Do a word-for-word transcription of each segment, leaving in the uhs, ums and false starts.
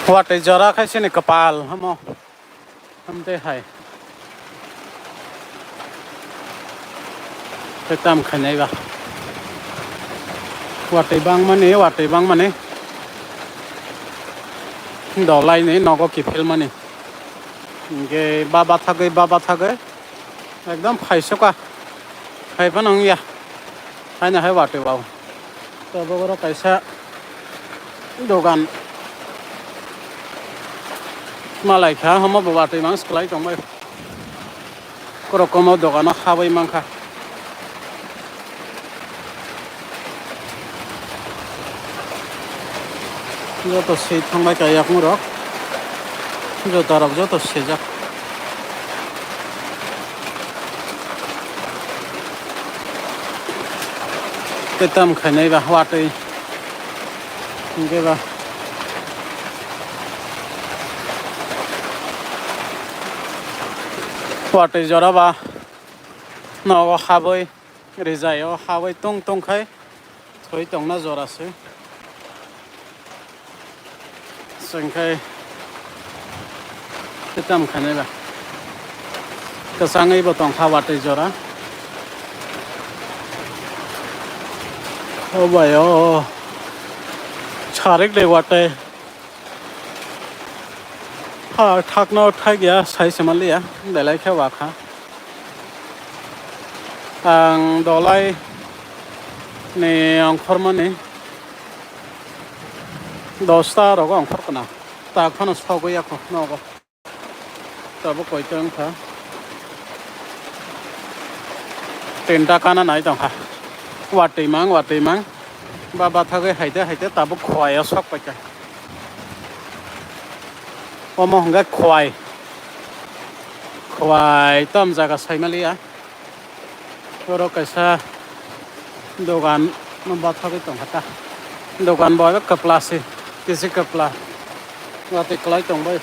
Watwi jora khai chini kwpal hamo. Hamtwi hai. Tei tam khainai ba. Watwi bangmani, watwi bangmani. Dolaini nogo kiphilmani. Hinkhe ba bathagwi, ba bathagwi. Ekdom phaisoka. Phaiphano wngya. Haino hai watwi bao. Tabuk oro kaisa dogan malai kha, omo bo watwi mang swklai tongbai. Borok omo dogano habwi mankha. Joto swi thangbai kha yakung rok. Joto rok joto swijak. Tei tam khainai ba watwi. Hinkhe ba watwi jora ba nogo habwi rijai o habwi tong tong khai thwi tongna jora se. Chwng khai tei tam khainai ba. Kwchangwi bo tong kha watwi jora. O bai o. Sarik de watwi. Ha thakno thak ya sai se manliya. Belai khe wa kha. Ang dolai ni ongkhormani dosta rogo ongkhor kana. Ta khano sogwi yakho nogo. Tabuk koita wngkha? Tinta kana nai tongkha. Watwi mang, watwi mang. Ba bathagwi haite haite tabuk khowai o sok paikha. Omo hwnkhe khowai. Khowai tam jaga saimaliya. Oro kaisa dogan no bathagwi tongkha ta. Dogan bo kwpla se, kisi kwpla. Watwi kwlai tongbai.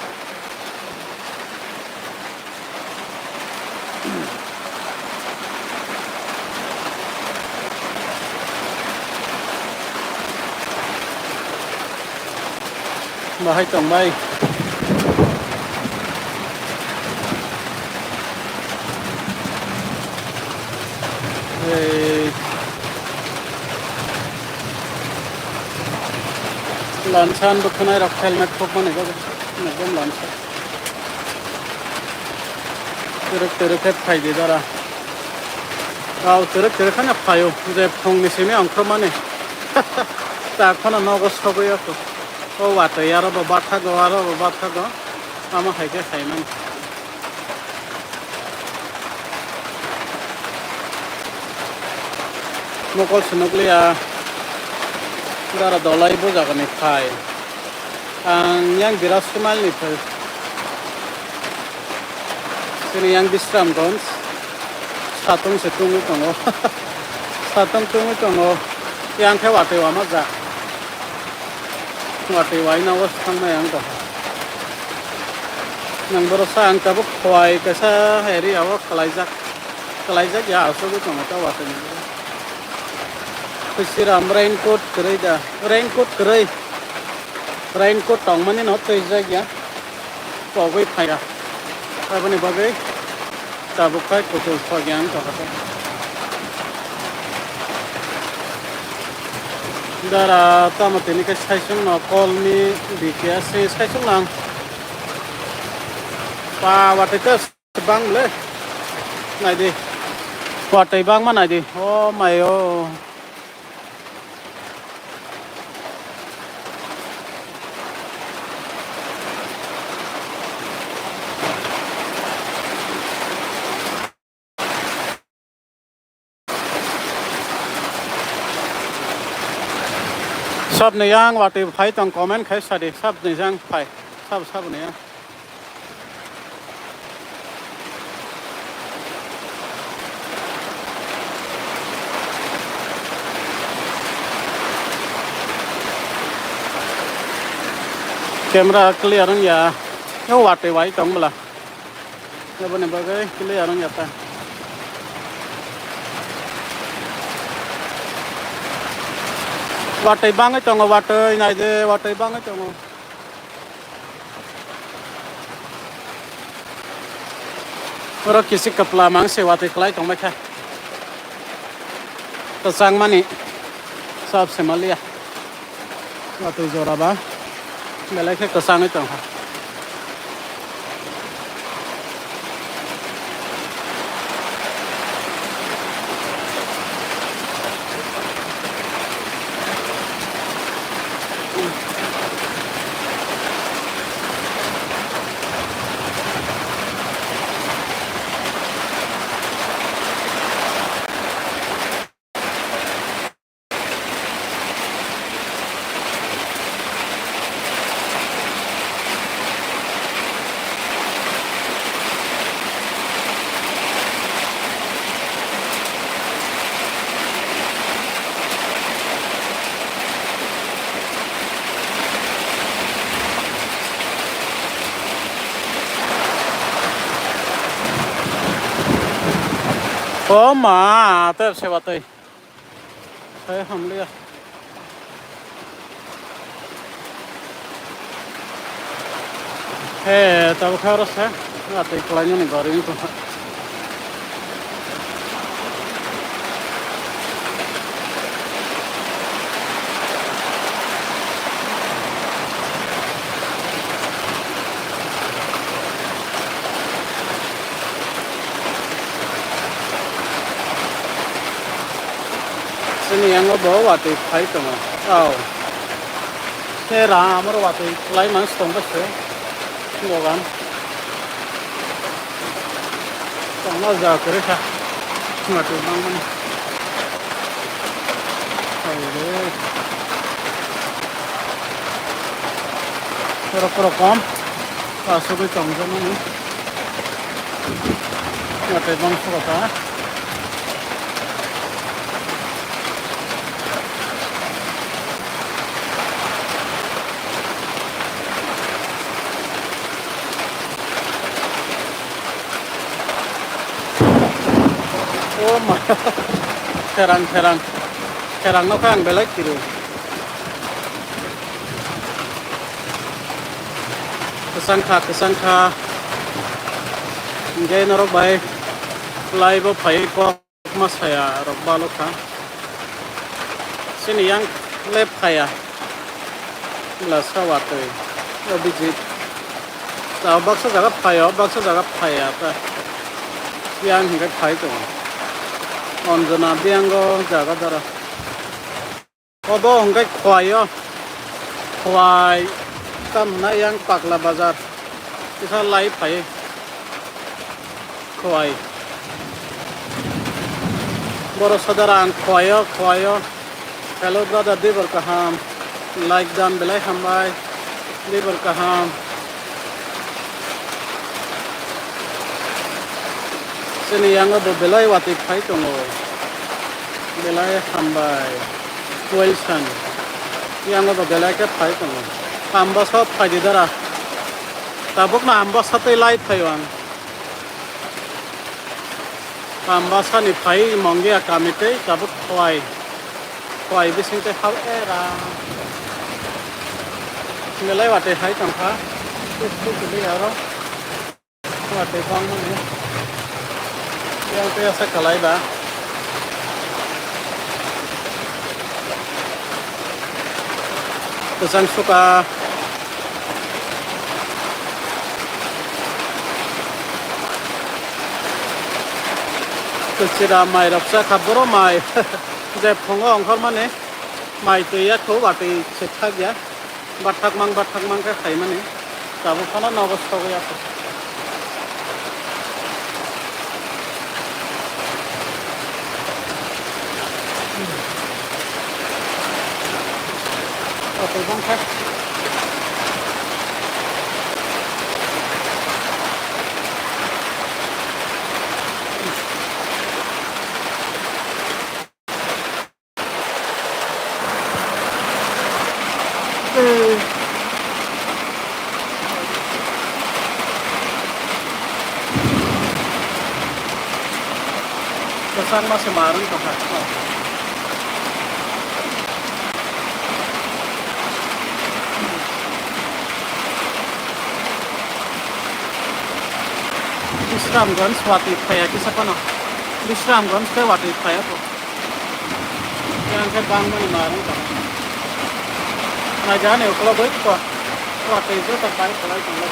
Bahai tongbai. Ei. Lansa bo khwnai rok helmet khokmani ekdom lansa. Twrwk twrwk khe phaidi dara. Au twrwk twrwk kheno phaio, je phungni simi ongkhormani. Ta kheno nogo sogwi o. O watwi aro bo bathago, aro bo bathago. Tamo hai khe khaimani. Mokol se nukliya. Dara dolai bo jagani phai. Ang yang Birat Sumail ni phai. Chini yang Bisramganj. Satung se tungwi tongo. Satung tungwi tongo. Yang khe watwi wama ja. Watwi waina o thangnai ang doha. Nang borok sa ang tabuk khowai kaisa area o kwlaijak. Kwlaijak ya asugwi tongo ta watwi ni. Khwisiram raincoat kwrwi da. Raincoat kwrwi. Raincoat tongmani no twijak ya. Pogwi phaiya. Aboni bagwi tabuk khai kuchuk sogwi ang tongkha. Dara tamo tini khe saisung no kolni bikya se saisung nang. Pa watwi ta bang le. Naidi. Watwi bangma naidi. Oh my oh. Sabni yang watwi phai tong comment khai sadi, sabni yang phai, sab sabni yang. Camera clear wngya, yo watwi wai tong bwla. Aboni bagwi clear wngya ta. Watwi bangwi tongo, watwi naidi, watwi bangwi tongo. Oro kisi kwpla mang se watwi kwlai tongbai kha. Kwchangmani sab se maliya. Watwi jora ba belai khe kwchangwi tongkha. O ma, tei se watwi. Hai hamliya. He, tabuk khe oro se. Atwi kwlainani gari wngkha. Chini yango bo watwi phai tongo. Aw. Khe ram oro watwi kwlai mang se tongkha se. Dogan. Tongna ja kwrwi kha. Watwi mangmani. Aire. Borok borok kom. Asugwi tongjakmani. Natai bangso kha. O ma. Therang, therang. Therang no khe ang belai kiri. Kwchang kha, kwchang kha. Hingke norok bai live o phai kok ma saya rok balo kha. Chini yang lep khaya. Bwla sa watwi. Abhijit. Ta baksa jaga phai o, baksa jaga phai ya ta. Yang hingke phai tongo. Anjana biyango jaga dara. Obo hwnkhe Khowai o, Khowai tamna yang Pakla bazar kisa lai phai Khowai. Borok sodara ang Khowai o, Khowai o. Hello brother, dibor kaham, like dan belai hambai. Dibor kaham. Chini yango bo belai watwi phai tongo. Belai hambai. Wilson. Yango bo belai khe phai tongo. Ambasa phai di dara. Tabuk no Ambasa tei lai phai o ang. Ambasa ni phai Mongia kami tei tabuk Khowai. Khowai bising tei hao era. Belai watwi hai tongkha. Tuk tuk kili aro. Watwi bangmani. Yang tei asa kalai ba. Kwchang suka. Kwchwra mai rok cha kha boro mai. Je phungo ongkhormani mai twi ya kho watwi se thak ya. Bathak mang, bathak mang khe khaimani. Tabuk phano nogo sogwi ya kho. Kotor bangkha. Kwchangma se mar wng tongkha. Bisi Bisramganj watwi phaiya kisa phano. Bisramganj khe watwi phaiya kho. Yang khe bangmani ma rwng tong. Naidi ani ukulok bai kho. Watwi joto bai khlai tongo.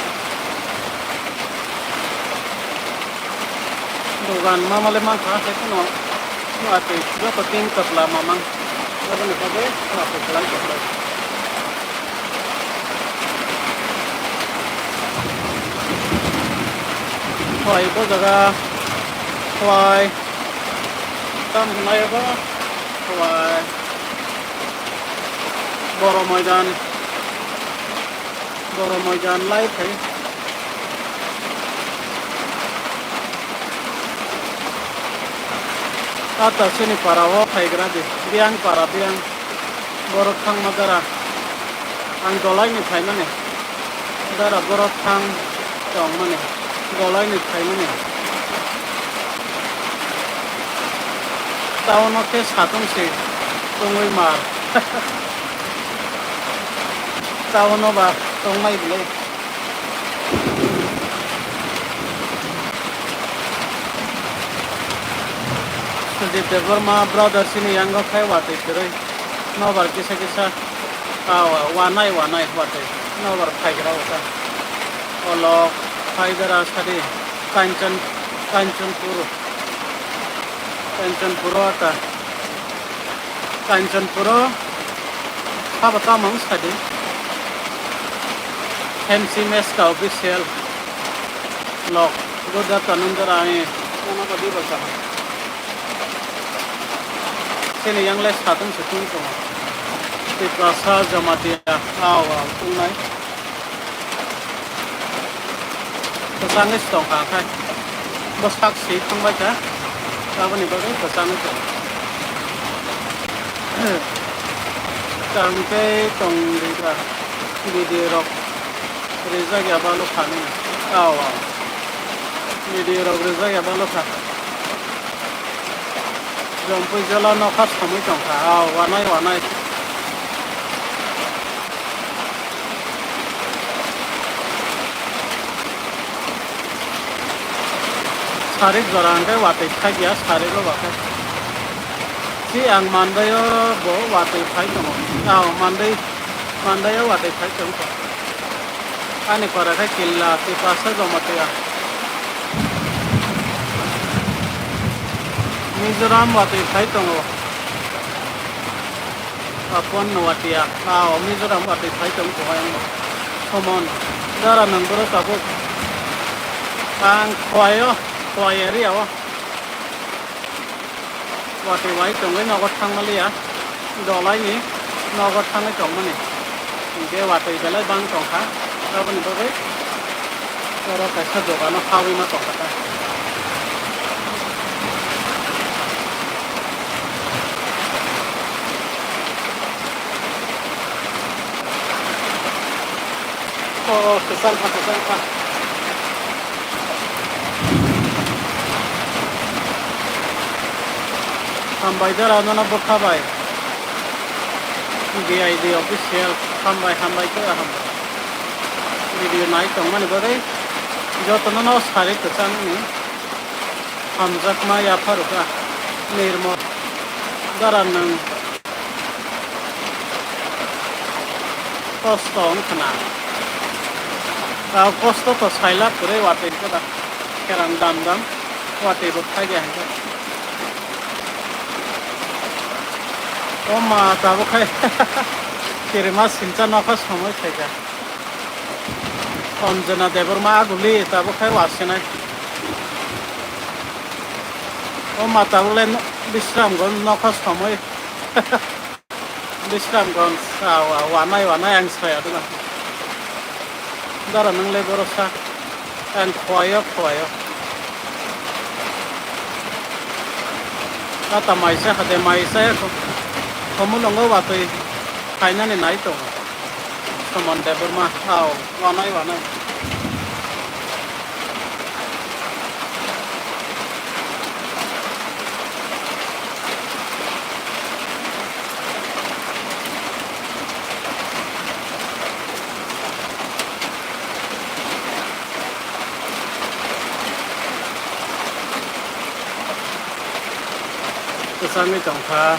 Dogan mamale mankha, hai kheno watwi joto tin kapla mamang. Aboni bagwi watwi khlai tongo. Khwlai bo jaga, khwlai. Tam hwnai bo, khwlai. Boro Moidan, Boro Moidan lai khai. Ata chini para o phaigra di, Biyang para, Biyang. Borok thangma dara. Ang dolaini phaimani. Dara borok thang tongmani. Dolaini phaimani. Town o khe satung se tongwi mar. Town o ba tongnai bwlai. Sudip Debbarma brother chini yango khai watwi kwrwi. Nobar kisa kisa. Ah, wa-, wanai, wanai, watwi. Nobar phaigra wata. Olok, phaidara sadi. Kanchan, Kanchanpur. Kanchanpur wata. Kanchanpur o haba tamang sadi. M C Meska official. Lok. Goda tanundara ani. Ono badi basa. Chini yangle satung se tung tongo. Tiprasa Jamatia. Aw, aw, tungnai. Kwchangwi se tongkha khai. Bo sak si thangbai kha. Aboni bagwi kwchangwi tong. Tang tei tong ri ba. Video rok rijak ya balo kha nini. Aw, aw. Video rok rijak ya balo kha. Jompui jela nokha samui tongkha. Aw, wanai, wanai. Sarik jora hwnkhe watwi thakya, sarik o bakhe. Si ang Mandai o bo watwi phai tongo. Aw, Mandai, Mandai o watwi phai tongkha. Ani para khe Killa, Tiprasa Jamatia. Mizoram watwi phai tongo. Papua Nuatia, ah, o Mizoram watwi phai tong kho ang. Somon, dara nang boro tabuk. Ang Khwai o, Khwai area o. Watwi bai tongwi nogo thangmaliya. Dolaini nogo thangwi tongmani. Hinkhe watwi belai bang tongkha. Aboni bagwi oro kaisa dogano habwi ma tongkha ta. O, o, kwchang kha, kwchang kha. Hambai dara nono bwkha bai. B I D official, hambai, hambai, kaya hambai. Video nai tongmani bagwi jotono no sari kwchangni hamjakma yapharwkha Nirmal dara nwng kosto wngkhwna. Kosto to saila kwrwi watwi khe da kherang dam dam watwi bo phai de hai. O ma, tabuk khai kirima sincha nokha somoi khaikha. Anjana Debbarma aguli tabuk khai wasinai. O ma, tabuk le Bisramganj nokha somoi. Bisramganj, ah, wa-, wanai, wanai ang saya duna. Dara nang le boro sa. Ang Khwai o, Khwai o. Ata maisa hade maisa ya ko. Khomulongo watwi khainani nai tongo. Somon Debbarma, aw, wanai, wanai. Kwchangwi tongkha.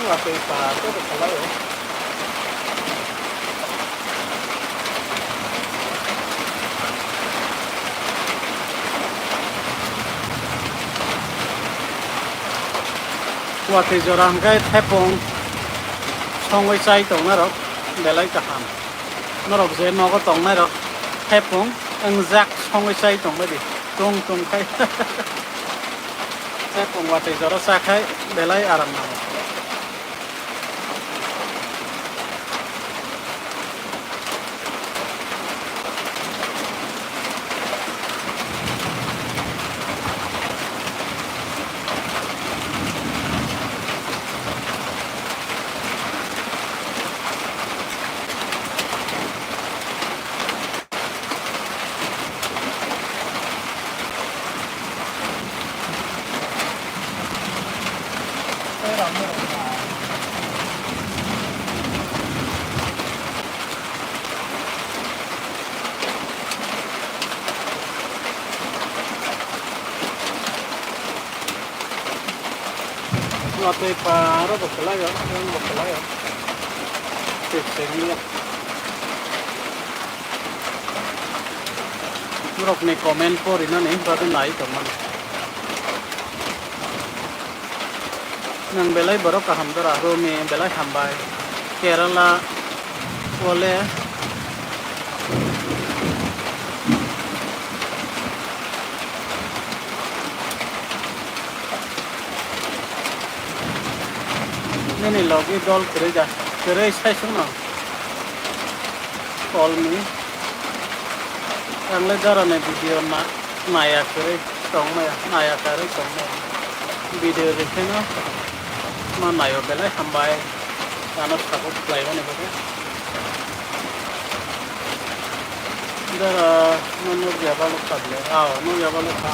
Watwi pa tei rwkhalai o. Watwi jora hwnkhe thepung songwi chai tongnairok belai kaham. Norok je nogo tongnairok thepung wngjak songwi chai tongbaidi tung tung khai. Thepung watwi jora chakhai belai aram nango. Watwi pa aro bo kwlai o, yang bo kwlai o. Tik simi ya. Norokni comment porinani bagwi nai tongmani. Nwng belai borok kaham jora, Rumi belai hambai. Kerala, ole. Nini logi dol kwrwi da, kwrwi sai sung no. Call me. Ang le jora ni video na, naya kwrwi tong maya, naya kwrwi tong maya. Video rikhe no ma nayo belai hambai. Ano support khlai mani bagwi. Jora no nukya balo kha bwle. Ao, nukya balo kha.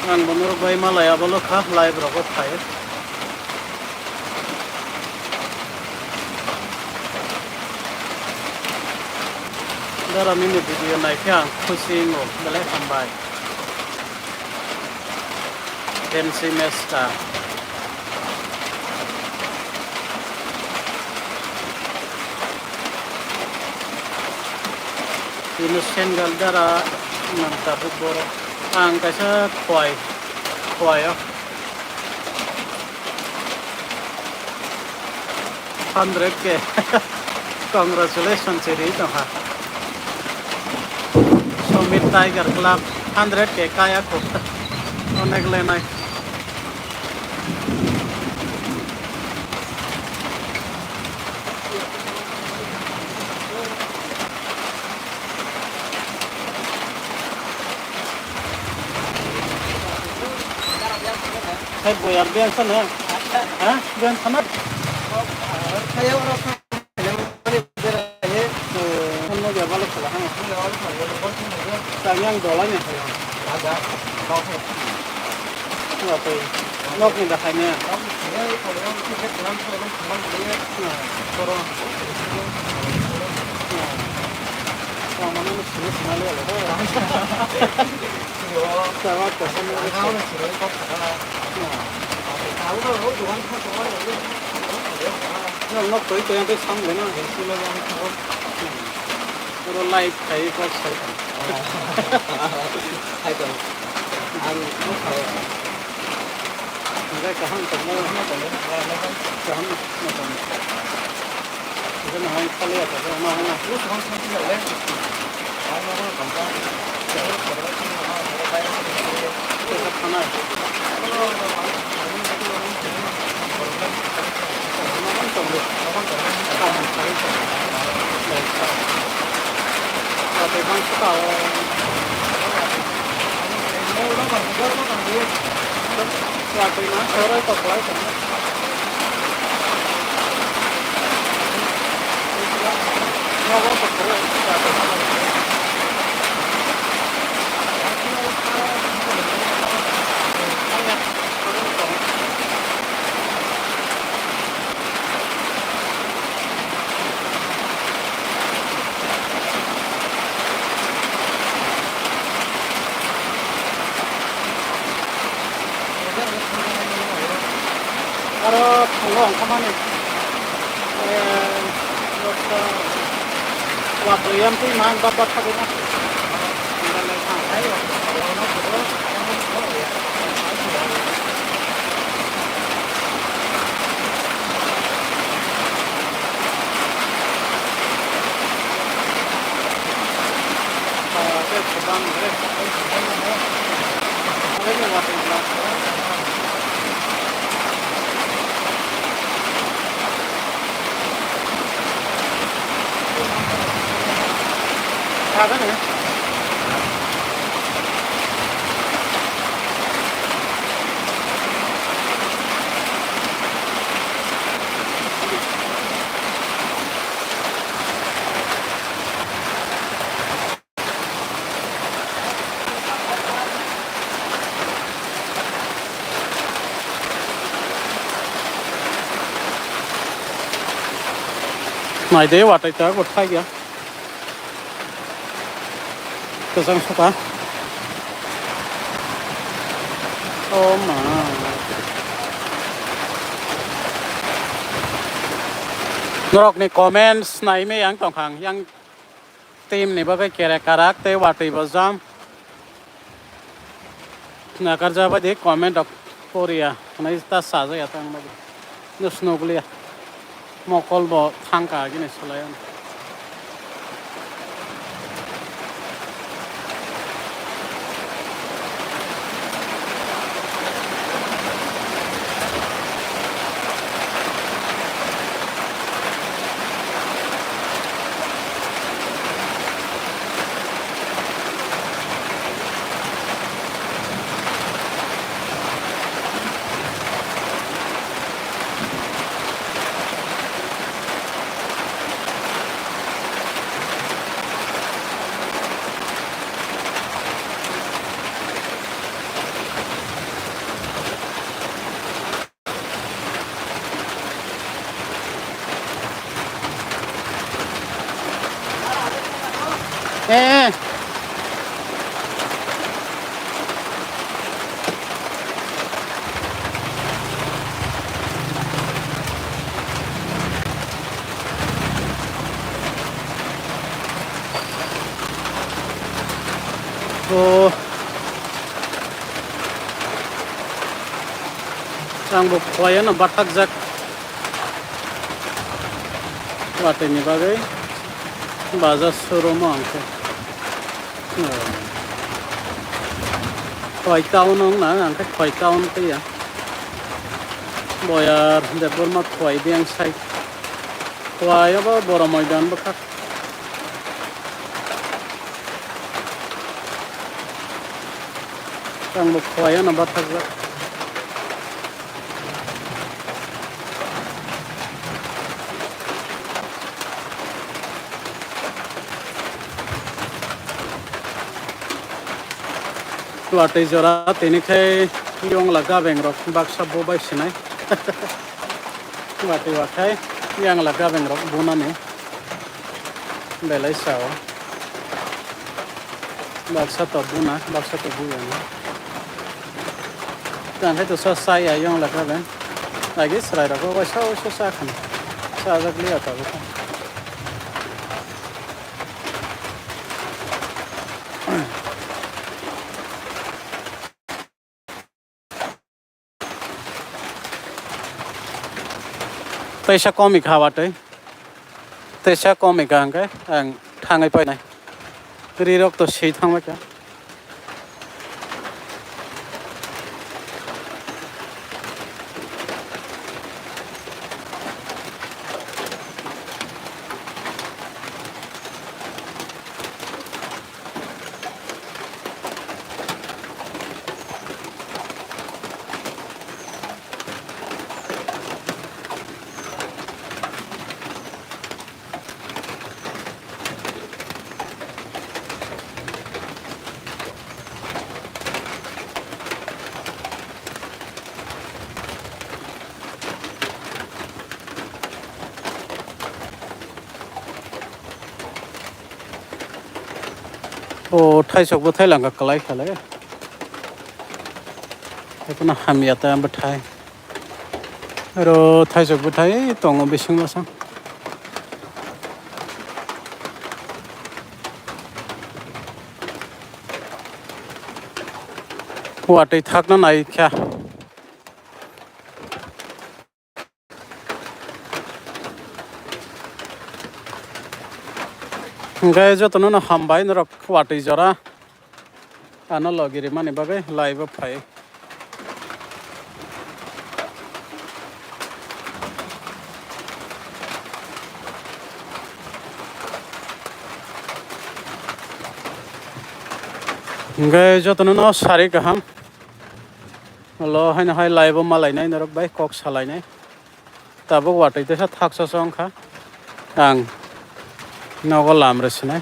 Ang bo norok bai malaya balo kha, live rogo phai. Jora nini video naikhe ang khusi wngo, belai hambai. Fancy Mesta. Innocent gal jora nang tabuk borok. Ang kaisa khwai, khwai o. Hundred K. Congratulations, ri tongkha. Sumit Tiger Club, hundred K kaya kho. Onek lenai. Hai boyar biang sana. Ha? Biang sana? Hai, oro. Ano ya balo khala ha. Tang yang dola ni. Wah, tei. Nok ni dakhai ne. Wah, mana ni sini sini le. Sawa kosong. Nok toi toi yang tei sang le na. Oro live khai kok sai. Hai to. Ang no khai. Ngai kaham to no. Kaham no to. Ito na hai kali ya to no na. Ito sa khana. Aro thwngo wngkha mani. Eh, watwi yam twi ma bapa thagwi ma. Nai de, watwi ta, bo thai ya. Kwchang saka. Oh ma. Norokni comments naimai ang tongkha ang. Yang team ni bagwi kere karak tei watwi bo jam. Nakarjak bai di comment rok poriya. Hwnwi ta sajak ya tang bagwi. Nus nukliya. Mokol bo thangka gini sulai. Eh, eh. Oh. Ang bo khwlaiya no bathakjak. Watwi ni bagwi bajar showroom o ang khe. Khwlai town wng na, ang khe Khwlai town twi ya. Boyar Debbarma Khwlai di ang sai. Khwlai abo Boro Moidan bwkha. Ang bo khwlai ano bathakjak. Watwi jora tini khai yongla gabeng rok baksa bo bai sinai. Watwi wakhai yongla gabeng rok bunani belai sao. Baksa to buna, baksa to buya ni. Tang khai to sa sa ya yongla gabeng. Agi srai rok waisa waisa sa khan. Sa jak liya ta bwkha. Teisa komi kha watwi. Teisa komi kha hwnkhe ang thangwi painai. Ri rok to swi thangbai kha. O thaisok bwthai langkha kwlai kha le. Haikhe no hamya ta bwthai. Aro thaijak bwthai tongo bisingo sa. Watwi thakna nai kha. Hwnkhe jotono no hambai norok watwi jora. Ano logi rimani bagwi live o phai. Hwnkhe jotono no sari kaham. Lo haino hai live o malainai norok bai kok salainai. Tabuk watwi teisa thaksa se wngkha. Ang nogo lam rw sinai.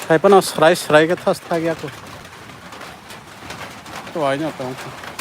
Hai phano srai srai khe thas thak ya kho. Tuaino tong kha.